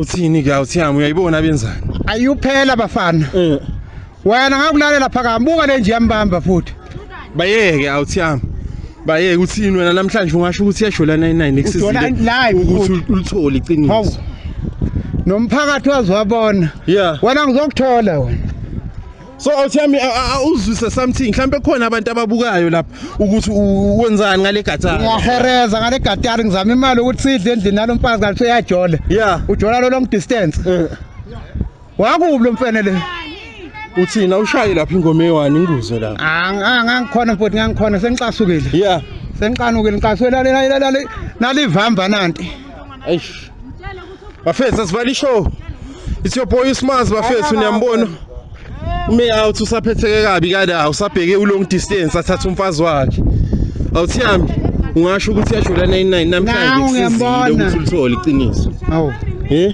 Uthini ke awuthiyami, uyayibona benzani? Ayuphela bafana. Wena ngakulalela phakama, buka le nje yambamba futhi. Bayeke awuthiyami. Bayeke, uthini wena namhlanje? Ungasho ukuthi yajola 99 Ujola ekusizile live ukuthi futhi. ulithole iqiniso. Hawu. Nomphakathi waziwabona. Wena ngizokuthola wena. So awuthiyami, uzwise something, mhlambe khona abantu ababukayo lapha ukuthi wenzani ngale gatara. Ngiyahereza ngale gatari, ngizama imali ukuthi sidle endlini nalo mfazi kanti uyajola. Ujola lo long distance. Wakubi lo mfene le. Uthini, awushaye lapha ingoma eyi-1 inguzwe lapha. Ngangikhona mfowethu, ngangikhona, sengicasukile. Sengiqanukile, ngicasukile nalivamba nanti. Eish. Bafethu, asivale ishow. It's your boy Usmaz bafethu, niyambona. Ume out usaphetheke kabi kada usabheke u-long distance athatha umfazi wakhe. Awuthiyami, ungasho ukuthi yajola 99 namhlanje Nangu kusizile ngiyambona. ukuthi ulithole iqiniso. Hawu. Eh?